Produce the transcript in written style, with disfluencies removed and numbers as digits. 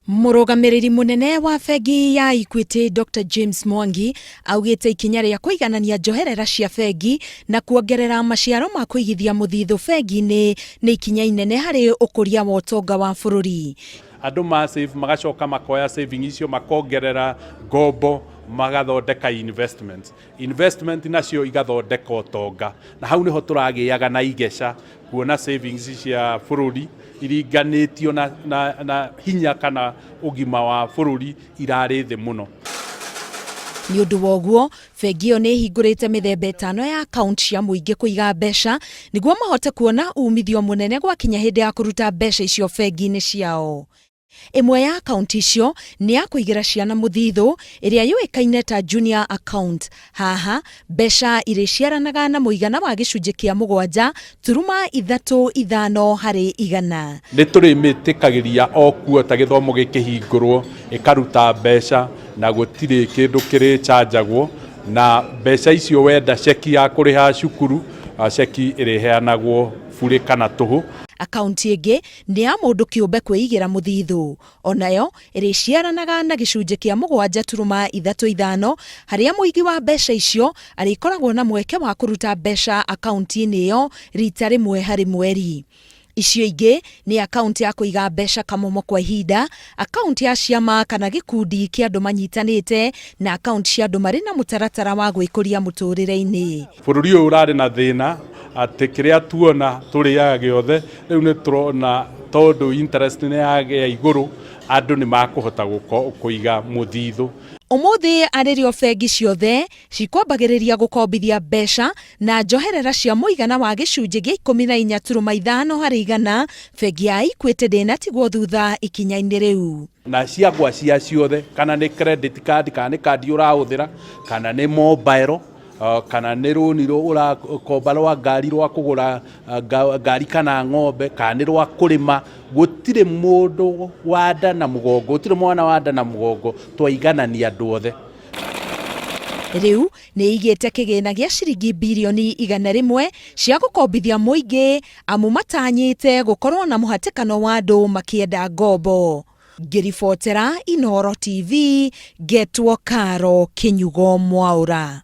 Mũrũgamĩrĩri mũnene wa bengi ya Equity Dr James Mwangi augĩte ikinya rĩa kũiganania njoherera cia bengi na kuongerera maciaro ma kũigithia mũthithũ bengi-inĩ nĩ ikinya inene harĩ ũkũria wa ũtonga wa bũrũri. Andũ ma save magacoka makoya saving icio makongerera ngombo magathondeka investments. Investment nacio igathondeka ũtonga, na hau nĩho tũragĩaga na igeca kuona savings cia bũrũri iringanĩtio na, na, na hinya kana ũgima wa bũrũri irarĩ thĩ mũno. Nĩ ũndũ wa ũguo, bengi ĩyo nĩ ĩhingũrĩte mĩthemba ĩtano ya akaunti cia mũingĩ kũiga mbeca nĩguo mahote kuona umithio mũnene gwakinya hĩndĩ ya kũruta mbeca icio bengi-inĩ ciao. Ĩmwe ya akaunti icio nĩ ya kũigĩra ciana mũthithũ ĩrĩa yũĩkaine ta Junior Account. Haha, mbeca irĩciaranaga na mũigana wa gĩcunjĩ kĩa 7.35 harĩ igana. Nĩ tũrĩmĩtĩkagĩria o kuota gĩthomo gĩkĩhingũrwo ĩkaruta mbeca na gũtirĩ kĩndũ kĩrĩchanjagwo, na mbeca icio wenda ceki ya kũrĩha cukuru, ceki ĩrĩheanagwo burĩ kana tũhũ. Akaunti ĩngĩ nĩ ya mũndũ kĩũmbe kwĩigĩra mũthithũ, onayo ĩrĩciaranaga na gĩcunjĩ kĩa 7.35 harĩa mũigi wa mbeca icio arĩkoragwo na mweke wa kũruta mbeca akaunti-inĩ ĩyo rita rĩmwe harĩ mweri. Icio ingĩ nĩ akaunti ya kũiga mbeca kamomo kwa ihinda, akaunti ya ciama kana gĩkundi kĩa andũ manyitanĩte, na akaunti cia andũ marĩ na mũtaratara wa gwĩkũria mũtũrĩre-inĩ. Bũrũri ũyũ ũrarĩ na thĩna atĩ kĩrĩa tuona tũrĩaga gĩothe, rĩu nĩ tũrona tondũ interest nĩ yagĩa igũrũ, andũ nĩ makũhota kũiga mũthithũ. Ũmũthĩ arĩ rĩo bengi ciothe cikwambagĩrĩria gũkombithia mbeca na njoherera cia mũigana wa gĩcunjĩ gĩa 14.5 harĩ igana, bengi ya Equity ndĩnatigwo thutha ikinya-inĩ rĩu. Na ciagwa cia ciothe, kana nĩ credit card, kana nĩ kandi ũrahũthĩra, kana nĩ mobile, kana nĩ rũni ũrakomba rwa ngari rwa kũgũra ngari kana ng'ombe, kana nĩ rwa kũrĩma, gũtirĩ mũndũ wa nda na mũgongo, gũtirĩ mwana wa nda na mũgongo, twaiganania andũ othe. Rĩu nĩ ĩigĩte kĩgĩna gĩa ciringi birioni 100 cia gũkombithia mũingĩ amu matanyĩte gũkorwo na mũhatĩkano wa andũ makĩenda ngombo. Ngĩribotera Inooro TV, ngetwo Karo Kĩnyugo Mwaũra.